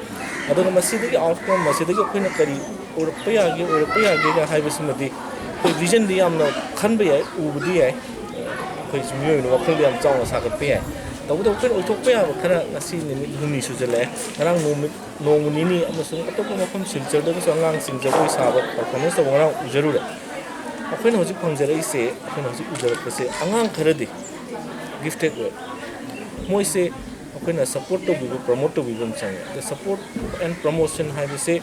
ꯑꯗꯨꯒ ꯃꯁꯤꯗꯒꯤ outcome, ꯃꯁꯤꯗꯒꯤ ꯑꯩꯈꯣꯏꯅ ꯀꯔꯤ ꯑꯣꯏꯔꯛꯄ ꯌꯥꯒꯦ, ꯑꯣꯏꯔꯛꯄ ꯌꯥꯒꯦꯒ ꯍꯥꯏꯕꯁꯤꯃꯗꯤ ꯑꯩꯈꯣꯏ visionꯗꯤ ꯌꯥꯝꯅ ꯈꯟꯕ ꯌꯥꯏ, ꯎꯕꯗꯤ ꯌꯥꯏ, ꯑꯩꯈꯣꯏ ꯃꯤꯑꯣꯏꯕꯅ ꯋꯥꯈꯜꯗꯤ ꯌꯥꯝ ꯆꯥꯎꯅ ꯁꯥꯒꯠꯄ ꯌꯥꯏ꯫ ꯇꯧꯕꯇꯕꯨ ꯑꯩꯈꯣꯏꯅ ꯑꯣꯏꯊꯣꯛꯄ ꯌꯥꯕ ꯈꯔ ꯉꯁꯤ ꯅꯨꯃꯤꯠ ꯍꯨꯝꯅꯤ ꯁꯨꯖꯜꯂꯛꯑꯦ꯫ ꯉꯔꯥꯡ ꯅꯨꯃꯤꯠ, ꯅꯣꯡꯃ ꯅꯤꯅꯤ ꯑꯃꯁꯨꯡ ꯑꯇꯣꯞꯄ ꯃꯐꯝ ꯁꯤꯜꯆꯔꯗꯒꯁꯨ ꯑꯉꯥꯡꯁꯤꯡ ꯖꯒꯣꯏ ꯁꯥꯕ performance ꯇꯧꯕ ꯉꯔꯥꯡ ꯎꯖꯔꯨꯔꯦ꯫ ꯑꯩꯈꯣꯏꯅ ꯍꯧꯖꯤꯛ ꯐꯪꯖꯔꯛꯏꯁꯦ, ꯑꯩꯈꯣꯏꯅ ꯍꯧꯖꯤꯛ ꯎꯖꯔꯛꯄꯁꯦ ꯑꯉꯥꯡ ꯈꯔꯗꯤ gifted ꯑꯣꯏ꯫ ꯃꯣꯏꯁꯦ ꯑꯩꯈꯣꯏꯅ support ꯇꯧꯕꯤꯕ, promote ꯇꯧꯕꯤꯕ ꯑꯃ ꯆꯪꯉꯦ꯫ ꯑꯗ support and promotion ꯍꯥꯏꯕꯁꯦ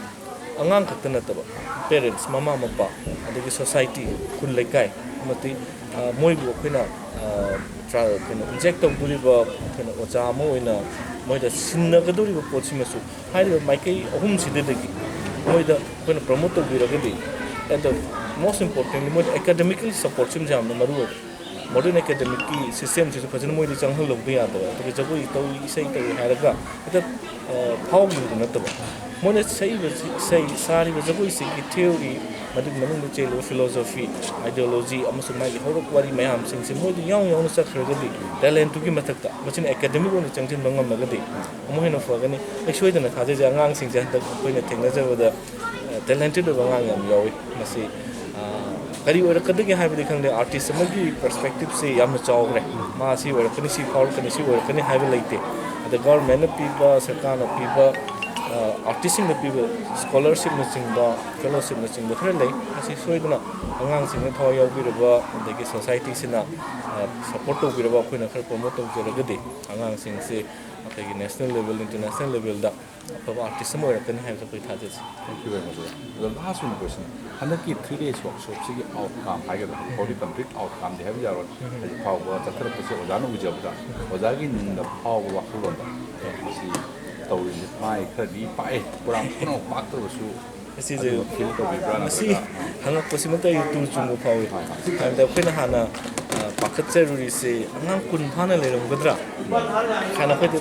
ꯑꯉꯥꯡ ꯈꯛꯇ ꯅꯠꯇꯕ, parents, ꯃꯃꯥ ꯃꯄꯥ, ꯑꯗꯒꯤ society, ꯈꯨꯜ ꯂꯩꯀꯥꯏ, ꯑꯃꯗꯤ, ꯑ, ꯃꯣꯏꯕꯨ ꯑꯩꯈꯣꯏꯅ, ꯑ, ꯇ꯭ꯔꯥ-, ꯀꯩꯅꯣ, inject ꯇꯧꯗꯣꯔꯤꯕ, ꯀꯩꯅꯣ, ꯑꯣꯖꯥ ꯑꯃ ꯑꯣꯏꯅ ꯃꯣꯏꯗ ꯁꯤꯟꯅꯒꯗꯧꯔꯤꯕ ꯄꯣꯠꯁꯤꯃꯁꯨ ꯍꯥꯏꯔꯤꯕ ꯃꯥꯏꯀꯩ ꯑꯍꯨꯝꯁꯤꯗꯗꯒꯤ ꯃꯣꯏꯗ ꯑꯩꯈꯣꯏꯅ promote ꯇꯧꯕꯤꯔꯒꯗꯤ, at the most importantly, ꯃꯣꯏꯗ academically supportꯁꯤꯃꯁꯨ ꯌꯥꯝꯅ ꯃꯔꯨ ꯑꯣꯏ꯫ Modern academicꯀꯤ systemꯁꯤꯁꯨ ꯐꯖꯅ ꯃꯣꯏꯗꯤ ꯆꯪꯍꯜꯍꯧꯕ ꯌꯥꯗꯕ, ꯑꯗꯨꯒ ꯖꯒꯣꯏ ꯇꯧꯏ, ꯏꯁꯩ ꯇꯧꯏ ꯍꯥꯏꯔꯒ ꯍꯦꯛꯇ, ꯑ, ꯐꯥꯎꯈꯤꯕꯗꯨ ꯅꯠꯇꯕ, ꯃꯣꯏꯅ ꯁꯛꯏꯕ ꯏꯁꯩ, ꯁꯥꯔꯤꯕ ꯖꯒꯣꯏꯁꯤꯒꯤ theory, ꯃꯗꯨꯒꯤ ꯃꯅꯨꯡꯗ ꯆꯦꯜꯂꯤꯕ philosophy, ideology ꯑꯃꯁꯨꯡ ꯃꯥꯒꯤ ꯍꯧꯔꯛ ꯋꯥꯔꯤ ꯃꯌꯥꯝꯁꯤꯡꯁꯦ ꯃꯣꯏꯗ ꯌꯥꯎꯅ ꯌꯥꯎꯅ ꯆꯠꯈ꯭ꯔꯒꯗꯤ, talentꯇꯨꯒꯤ ꯃꯊꯛꯇ ꯃꯁꯤꯅ academic ꯑꯣꯏꯅ ꯆꯪꯁꯤꯟꯕ ꯉꯝꯂꯒꯗꯤ ꯑꯃꯨꯛ ꯍꯦꯟꯅ ꯐꯒꯅꯤ꯫ ꯑꯩ ꯁꯣꯏꯗꯅ ꯊꯥꯖꯖꯩ, ꯑꯉꯥꯡꯁꯤꯡꯁꯦ ꯍꯟꯗꯛ ꯑꯩꯈꯣꯏꯅ ꯊꯦꯡꯅꯖꯕꯗ, ꯑ, talented ꯑꯣꯏꯕ ꯑꯉꯥꯡ ꯌꯥꯝ ꯌꯥꯎꯏ꯫ ꯃꯁꯤ, ꯑ, ꯀꯔꯤ ꯑꯣꯏꯔꯛꯀꯗꯒꯦ ꯍꯥꯏꯕꯗꯤ ꯈꯪꯗꯦ, artist ꯑꯃꯒꯤ perspectiveꯁꯤ ꯌꯥꯝꯅ ꯆꯥꯎꯈ꯭ꯔꯦ꯫ ꯃꯥ ꯁꯤ ꯑꯣꯏꯔꯛꯀꯅꯤ, ꯁꯤ ꯐꯥꯎꯔꯛꯀꯅꯤ, ꯁꯤ ꯑꯣꯏꯔꯛꯀꯅꯤ ꯍꯥꯏꯕ ꯂꯩꯇꯦ꯫ ꯑꯗ governmentꯅ ꯄꯤꯕ, ꯁꯔꯀꯥꯔꯅ ꯄꯤꯕ, ꯑ, artistꯁꯤꯡꯗ ꯄꯤꯕ scholarshipꯅꯆꯤꯡꯕ, fellowshipꯅꯆꯤꯡꯕ ꯈꯔ ꯂꯩ꯫ ꯃꯁꯤ ꯁꯣꯏꯗꯅ ꯑꯉꯥꯡꯁꯤꯡꯅ ꯊꯋꯥꯏ ꯌꯥꯎꯕꯤꯔꯕ, ꯑꯗꯒꯤ societyꯁꯤꯅ, ꯑ, support ꯇꯧꯕꯤꯔꯕ, ꯑꯩꯈꯣꯏꯅ ꯈꯔ promote ꯇꯧꯖꯔꯒꯗꯤ ꯑꯉꯥꯡꯁꯤꯡꯁꯤ ꯑꯩꯈꯣꯏꯒꯤ national level, international levelꯗ ꯑꯐꯕ ꯑꯥꯔꯇꯤꯁ ꯑꯃ ꯑꯣꯏꯔꯛꯀꯅꯤ ꯍꯥꯏꯕꯁꯨ ꯑꯩꯈꯣꯏ ꯊꯥꯖꯖꯩ꯫ Thank you very much, ꯑꯣꯖꯥ꯫ ꯑꯗꯣ ꯂꯥꯁ ꯑꯣꯏꯅ ꯀꯣꯏꯁꯟ, ꯍꯟꯗꯛꯀꯤ ꯊ꯭ꯔꯤ ꯗꯦꯖ ꯋꯥꯔꯛꯁꯣꯞꯁꯤꯒꯤ ꯑꯥꯎꯠꯀꯝ ꯍꯥꯏꯒꯗ꯭ꯔꯥ, ꯍꯧꯖꯤꯛ ꯐꯥꯎꯗꯤ ꯀꯝꯄ꯭ꯂꯤꯠ ꯑꯥꯎꯠꯀꯝꯗꯤ ꯍꯥꯏꯕ ꯌꯥꯔꯣꯏ꯫ ꯎꯝ꯫ ꯍꯧꯖꯤꯛ ꯐꯥꯎꯕ ꯆꯠꯊꯔꯛꯄꯁꯦ ꯑꯣꯖꯥꯅ ꯎꯖꯕꯗ, ꯑꯣꯖꯥꯒꯤ ꯅꯨꯡꯗ ꯐꯥꯎꯕ ꯋꯥꯈꯜꯂꯣꯟꯗ, ꯑꯦ, ꯃꯁꯤ ꯇꯧꯔꯤꯁꯦ ꯃꯥꯏ ꯈꯔꯗꯤ ꯄꯥꯛꯑꯦ, ꯄ꯭ꯔꯣꯒ꯭ꯔꯥꯝ ꯄꯨꯝꯅꯃꯛ ꯄꯥꯛꯇꯕꯁꯨ ꯍꯤꯁꯇ꯭ꯔꯤꯁꯦ ꯑꯗꯨꯒ ꯐꯤꯜ ꯇꯧꯕꯤꯕ꯭ꯔꯥ ꯃꯁꯤ ꯅꯠꯇ꯭ꯔꯒ? ꯍꯪꯉꯛꯄꯁꯤꯃꯛꯇ ꯑꯩ ꯇꯨ ꯆꯨꯡꯕ ꯐꯥꯎꯏ꯫ ꯍꯣꯏ, ꯍꯣꯏ꯫ ꯍꯥꯏꯕꯗꯤ ꯑꯩꯈꯣꯏꯅ ꯍꯥꯟꯅ, ꯑ, ꯄꯥꯈꯠꯆꯔꯨꯔꯤꯁꯦ ꯑꯉꯥꯡ ꯀꯨꯟ ꯐꯥꯅ ꯂꯩꯔꯝꯒꯗ꯭ꯔꯥ? ꯍꯥꯟꯅ ꯑꯩꯈꯣꯏꯗ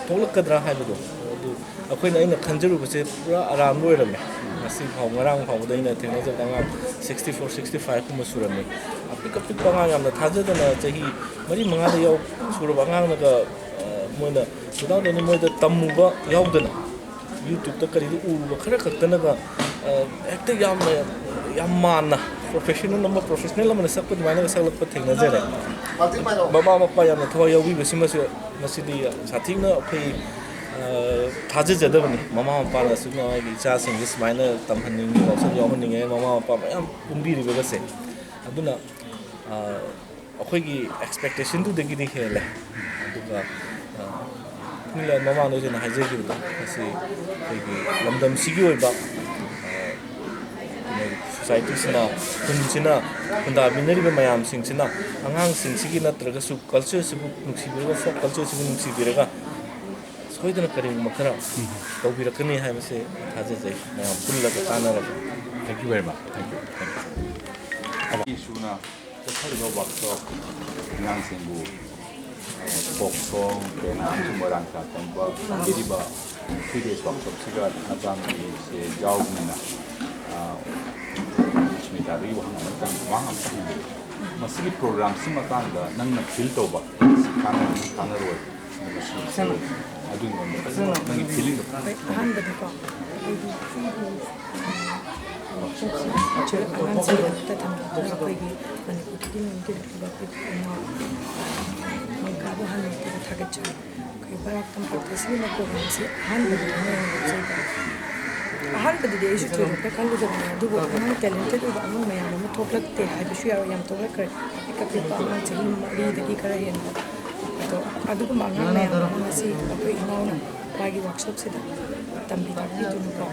ꯊꯣꯛꯂꯛꯀꯗ꯭ꯔꯥ ꯍꯥꯏꯕꯗꯣ, ꯑꯗꯨ ꯑꯩꯈꯣꯏꯅ, ꯑꯩꯅ ꯈꯟꯖꯔꯨꯕꯁꯦ ꯄꯨꯔꯥ ꯑꯔꯥꯟꯕ ꯑꯣꯏꯔꯝꯃꯦ꯫ ꯉꯁꯤ ꯐꯥꯎ, ꯉꯔꯥꯡ ꯐꯥꯎꯕꯗ ꯑꯩꯅ ꯊꯦꯡꯅꯖꯕꯗ ꯑꯉꯥꯡ sixty four, sixty five ꯀꯨꯝꯕ ꯁꯨꯔꯝꯃꯤ꯫ ꯑꯄꯤꯛ ꯑꯄꯤꯛꯄ ꯑꯉꯥꯡ, ꯌꯥꯝꯅ ꯊꯥꯖꯗꯅ ꯆꯍꯤ ꯃꯔꯤ ꯃꯉꯥꯗ ꯌꯧ-, ꯁꯨꯔꯕ ꯑꯉꯥꯡꯅꯒ, ꯑ, ꯃꯣꯏꯅ without any ꯃꯣꯏꯗ ꯇꯝꯃꯨꯕ ꯌꯥꯎꯗꯅ, YouTube-ꯇ ꯀꯔꯤꯗ ꯎꯔꯨꯕ ꯈꯔ ꯈꯛꯇꯅꯒ, ꯑ, ꯍꯦꯛꯇ ꯌꯥꯝꯅ, ꯌꯥꯝ ꯃꯥꯟꯅ professional ꯑꯃ, professional ꯑꯃꯅ ꯁꯛꯄ ꯑꯗꯨꯃꯥꯏꯅꯒ ꯁꯛꯂꯛꯄ ꯊꯦꯡꯅꯖꯔꯦ꯫ ꯃꯃꯥ ꯃꯄꯥ ꯌꯥꯝꯅ ꯊꯋꯥꯏ ꯌꯥꯎꯕꯤꯕꯁꯤꯃꯁꯨ, ꯃꯁꯤꯗꯤ ꯁꯥꯊꯤꯅ ꯑꯩꯈꯣꯏ, ꯑ, ꯊꯥꯖꯖꯗꯕꯅꯤ꯫ ꯃꯃꯥ ꯃꯄꯥꯅꯁꯨ ꯃꯥꯒꯤ ꯏꯆꯥꯁꯤꯡꯁꯦ ꯁꯨꯃꯥꯏꯅ ꯇꯝꯍꯟꯅꯤꯡꯉꯤ, ꯋꯥꯈꯜ ꯌꯥꯎꯍꯟꯅꯤꯡꯉꯦ, ꯃꯃꯥ ꯃꯄꯥ ꯃꯌꯥꯝ ꯄꯨꯟꯕꯤꯔꯤꯕꯒꯁꯦ꯫ ꯑꯗꯨꯅ, ꯑ, ꯑꯩꯈꯣꯏꯒꯤ expectation-ꯗꯨꯗꯒꯤꯗꯤ ꯍꯦꯜꯂꯦ꯫ ꯑꯗꯨꯒ, ꯑ, ꯑꯩꯈꯣꯏꯅ ꯃꯃꯥꯡꯗ ꯍꯧꯖꯤꯛ ꯍꯥꯏꯖꯈꯤꯕꯗꯣ, ꯃꯁꯤ ꯑꯩꯈꯣꯏꯒꯤ ꯂꯝꯗꯝꯁꯤꯒꯤ ꯑꯣꯏꯕ, ꯑ, society-ꯁꯤꯅ, ꯈꯨꯟꯁꯤꯅ ꯈꯨꯟꯗꯥꯃꯤꯟꯅꯔꯤꯕ ꯃꯌꯥꯝꯁꯤꯡꯁꯤꯅ ꯑꯉꯥꯡꯁꯤꯡꯁꯤꯒꯤ ꯅꯠꯇ꯭ꯔꯒꯁꯨ culture-ꯁꯤꯕꯨ ꯅꯨꯡꯁꯤꯕꯤꯔꯒ, folk culture-ꯁꯤꯕꯨ ꯅꯨꯡꯁꯤꯕꯤꯔꯒ, ꯁꯣꯏꯗꯅ ꯀꯔꯤꯒꯨꯝꯕ ꯈꯔ ꯇꯧꯕꯤꯔꯛꯀꯅꯤ ꯍꯥꯏꯕꯁꯦ ꯊꯥꯖꯖꯩ, ꯃꯌꯥꯝ ꯄꯨꯜꯂꯒ ꯇꯥꯟꯅꯔꯒ꯫ Thank you very much. Thank you. Thank you. ꯆꯠꯊꯔꯤꯕ ꯋꯥꯔꯛꯁꯣꯞ, ꯑꯉꯥꯡꯁꯤꯡꯕꯨ, ꯑ, folk song, ꯄꯦꯅꯥ ꯑꯃꯁꯨꯡ ꯃꯣꯏꯔꯥꯡ ꯐꯤꯗꯥ ꯇꯝꯕ ꯇꯝꯕꯤꯔꯤꯕ three days ꯋꯥꯔꯛꯁꯣꯞꯁꯤꯒ ꯅꯆꯥꯅꯨꯄꯤꯁꯦ ꯌꯥꯎꯕꯅꯤꯅ, ꯑ, ꯁꯨꯃꯤꯇꯥꯗꯒꯤ ꯋꯥꯍꯪ ꯑꯃꯇꯪ, ꯋꯥꯍꯪ ꯑꯃꯇꯪ ꯍꯪꯖꯒꯦ꯫ ꯃꯁꯤꯒꯤ ꯄ꯭ꯔꯣꯒ꯭ꯔꯥꯝꯁꯤ ꯃꯇꯥꯡꯗ ꯅꯪꯅ ꯐꯤꯜ ꯇꯧꯕ, ꯁꯤ ꯀꯥꯟꯅꯅꯤ, ꯀꯥꯟꯅꯔꯣꯏ? ꯑꯗꯨꯒꯤ ꯃꯔꯝꯗ ꯅꯪꯒꯤ ꯐꯤꯂꯤꯡꯗꯣ ꯈꯤꯇꯪ ꯍꯣꯏ, ꯑꯍꯥꯟꯕꯗꯀꯣ, ꯑꯩꯈꯣꯏꯒꯤ ꯑꯉꯥꯡꯁꯤꯡꯒꯤꯗꯃꯛꯇ ꯊꯝꯕꯤꯕ ꯑꯩꯈꯣꯏꯒꯤ ꯃꯅꯤꯄꯨꯔꯗꯒꯤ ꯅꯝꯊꯔꯛꯂꯤꯕ ꯑꯩꯈꯣꯏꯒꯤ ꯏꯃꯥ ꯃꯣꯅꯤꯀꯥꯕꯨ ꯍꯥꯟꯅ ꯃꯛꯇꯗ ꯊꯥꯒꯠꯆꯔꯤ꯫ ꯑꯩꯈꯣꯏꯒꯤ ꯕꯔꯥꯛ ꯇꯝꯄꯥꯛꯇ ꯁꯤꯒꯨꯝꯕ ꯄ꯭ꯔꯣꯒ꯭ꯔꯥꯝꯁꯤ ꯑꯍꯥꯟꯕꯅꯤ ꯑꯩꯅ ꯌꯥꯎꯖꯩꯕ꯫ ꯑꯍꯥꯟꯕꯗꯗꯤ ꯑꯩꯁꯨ ꯊꯣꯏꯗꯣꯛꯄ ꯈꯜꯂꯨꯗꯕꯅꯤ, ꯑꯗꯨꯕꯨ ꯑꯉꯥꯡ ꯇꯦꯂꯦꯟꯇꯦꯠ ꯑꯣꯏꯕ ꯑꯉꯥꯡ ꯃꯌꯥꯝ ꯑꯃ ꯊꯣꯛꯂꯛꯇꯦ ꯍꯥꯏꯕꯁꯨ ꯌꯥꯔꯣꯏ, ꯌꯥꯝ ꯊꯣꯛꯂꯛꯈ꯭ꯔꯦ꯫ ꯑꯄꯤꯛ ꯑꯄꯤꯛꯄ ꯑꯉꯥꯡ ꯆꯍꯤ ꯃꯔꯤꯗꯒꯤ ꯈꯔ ꯍꯦꯟꯕ꯫ ꯑꯗꯣ ꯑꯗꯨꯒꯨꯝꯕ ꯑꯉꯥꯡ ꯃꯌꯥꯝ ꯑꯃ ꯉꯁꯤ ꯑꯩꯈꯣꯏ ꯏꯅꯥꯎꯅ ꯃꯥꯒꯤ ꯋꯥꯔꯛꯁꯣꯞꯁꯤꯗ ꯇꯝꯕꯤ ꯇꯥꯛꯄꯤꯗꯨꯅꯀꯣ,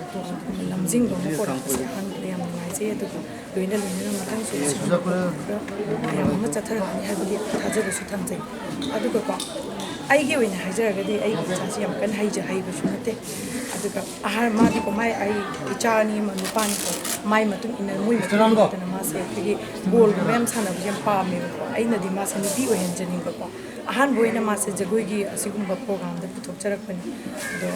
ꯂꯝꯖꯤꯡꯕ ꯑꯃ ꯄꯨꯔꯛꯄꯁꯦ ꯑꯍꯥꯟꯕꯗ ꯌꯥꯝ ꯅꯨꯡꯉꯥꯏꯖꯩ꯫ ꯑꯗꯨꯒ ꯂꯣꯏꯅ ꯂꯣꯏꯅꯅ ꯃꯊꯪꯁꯨ ꯁꯤꯒꯨꯝꯕ ꯈꯔ ꯃꯌꯥꯝ ꯑꯃ ꯆꯠꯊꯔꯛꯀꯅꯤ ꯍꯥꯏꯕꯒꯤ ꯊꯥꯖꯕꯁꯨ ꯊꯝꯖꯩ꯫ ꯑꯗꯨꯒꯀꯣ, ꯑꯩꯒꯤ ꯑꯣꯏꯅ ꯍꯥꯏꯖꯔꯒꯗꯤ, ꯑꯩꯒꯤ ꯏꯆꯥꯁꯤ ꯌꯥꯝ ꯀꯟꯅ ꯍꯩꯖ ꯍꯩꯕꯁꯨ ꯅꯠꯇꯦ꯫ ꯑꯗꯨꯒ ꯑꯍꯥꯟ ꯃꯥꯗꯤꯀꯣ, ꯃꯥꯏ, ꯑꯩ ꯏꯆꯥ ꯑꯅꯤ ꯑꯃ ꯅꯨꯄꯥꯅꯤꯀꯣ, ꯃꯥꯏ ꯃꯇꯨꯡ ꯏꯟꯅ, ꯃꯣꯏ ꯃꯇꯨꯡ ꯏꯟꯅ ꯃꯥꯁꯦ ꯑꯩꯈꯣꯏꯒꯤ ꯕꯣꯜꯒꯨꯝꯕ ꯌꯥꯝ ꯁꯥꯟꯅꯕꯁꯦ ꯌꯥꯝ ꯄꯥꯝꯃꯦꯕꯀꯣ꯫ ꯑꯩꯅꯗꯤ ꯃꯥꯁꯦ ꯅꯨꯄꯤ ꯑꯣꯏꯍꯟꯖꯅꯤꯡꯕꯀꯣ꯫ ꯑꯍꯥꯟꯕ ꯑꯣꯏꯅ ꯃꯥꯁꯦ ꯖꯒꯣꯏꯒꯤ ꯑꯁꯤꯒꯨꯝꯕ ꯄ꯭ꯔꯣꯒ꯭ꯔꯥꯝꯗ ꯄꯨꯊꯣꯛꯆꯔꯛꯄꯅꯤ꯫ ꯑꯗꯣ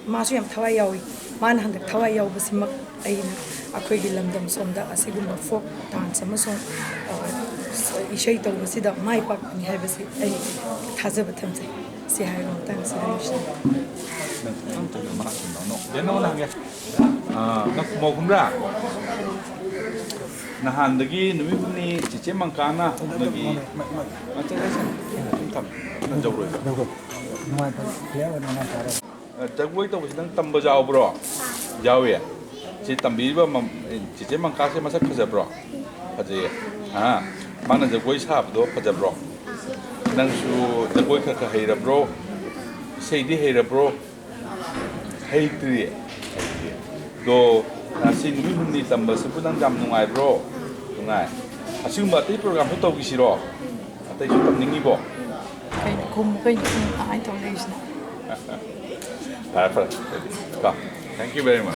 ꯃꯥꯁꯨ ꯌꯥꯝ ꯊꯋꯥꯏ ꯌꯥꯎꯏ꯫ ꯃꯥꯅ ꯍꯟꯗꯛ ꯊꯋꯥꯏ ꯌꯥꯎꯕꯁꯤꯃꯛ ꯑꯩꯅ ꯑꯩꯈꯣꯏꯒꯤ ꯂꯝꯗꯝ ꯁꯣꯝꯗ ꯑꯁꯤꯒꯨꯝꯕ ꯐꯣꯛ ꯗꯥꯟꯁ ꯑꯃꯁꯨꯡ, ꯑ, ꯏꯁꯩ ꯇꯧꯕꯁꯤꯗ ꯃꯥꯏ ꯄꯥꯛꯀꯅꯤ ꯍꯥꯏꯕꯁꯤ ꯑꯩ ꯊꯥꯖꯕ ꯊꯝꯖꯩ꯫ ꯁꯤ ꯍꯥꯏꯔꯒ ꯃꯇꯥꯡꯁꯤꯗ ꯂꯣꯏꯁꯤꯟꯖꯔꯦ꯫ ꯅꯪ, ꯅꯪ ꯀꯩꯅꯣꯝꯃ ꯍꯪꯒꯦ꯫ ꯑ, ꯅꯪ ꯃꯧ ꯍꯨꯝꯕ꯭ꯔꯥ? ꯅꯍꯥꯟꯗꯒꯤ ꯅꯨꯃꯤꯠ ꯍꯨꯝꯅꯤ ꯆꯤꯆꯦ ꯃꯪꯀꯥꯅ ꯅꯣꯏꯒꯤ, ꯅꯪ ꯆꯠꯂꯁꯤ꯫ ꯑꯗꯨꯝ ꯊꯝꯃꯦ꯫ ꯅꯪ ꯖꯒꯣꯏ꯫ ꯅꯨꯡꯉꯥꯏꯇꯕ player ꯑꯣꯏꯅ ꯅꯨꯡꯉꯥꯏꯇꯔꯦ꯫ ꯑ, ꯖꯒꯣꯏ ꯇꯧꯕꯁꯤ ꯅꯪ ꯇꯝꯕ ꯌꯥꯎꯕ꯭ꯔꯣ? ꯌꯥꯎꯏ꯫ ꯁꯤ ꯇꯝꯕꯤꯔꯤꯕ ꯃꯝ-, ꯑꯦ, ꯆꯤꯆꯦ ꯃꯪꯀꯥꯁꯦ ꯃꯁꯛ ꯐꯖꯕ꯭ꯔꯣ? ꯐꯖꯩꯌꯦ꯫ ꯑꯥ, ꯃꯥꯅ ꯖꯒꯣꯏ ꯁꯥꯕꯗꯣ ꯐꯖꯕ꯭ꯔꯣ? ꯅꯪꯁꯨ ꯖꯒꯣꯏ ꯈꯔ ꯈꯔ ꯍꯩꯔꯕ꯭ꯔꯣ? ꯏꯁꯩꯗꯤ ꯍꯩꯔꯕ꯭ꯔꯣ? ꯍꯩꯇ꯭ꯔꯤ꯫ ꯍꯩꯇ꯭ꯔꯤ꯫ ꯑꯗꯣ, ꯑ, ꯁꯤ ꯅꯨꯃꯤꯠ ꯍꯨꯝꯅꯤ ꯇꯝꯕꯁꯤꯕꯨ ꯅꯪ ꯌꯥꯝ ꯅꯨꯡꯉꯥꯏꯕ꯭ꯔꯣ? ꯅꯨꯡꯉꯥꯏ꯫ ꯑꯁꯤꯒꯨꯝꯕ ꯑꯇꯩ ꯄ꯭ꯔꯣꯒ꯭ꯔꯥꯝꯁꯨ ꯇꯧꯈꯤꯁꯤꯔꯣ? ꯑꯇꯩꯁꯨ ꯇꯝꯅꯤꯡꯉꯤꯕꯣ? ꯀꯩꯅꯣ, ꯈꯨꯝꯃꯨ ꯀꯩꯅꯣ, ꯈꯨꯝꯃꯨ, ꯀꯃꯥꯏꯅ ꯇꯧ ꯂꯩꯔꯤꯁꯤꯅꯣ? ꯐꯔꯦ, ꯐꯔꯦ꯫ ꯀꯣ, thank you very much꯫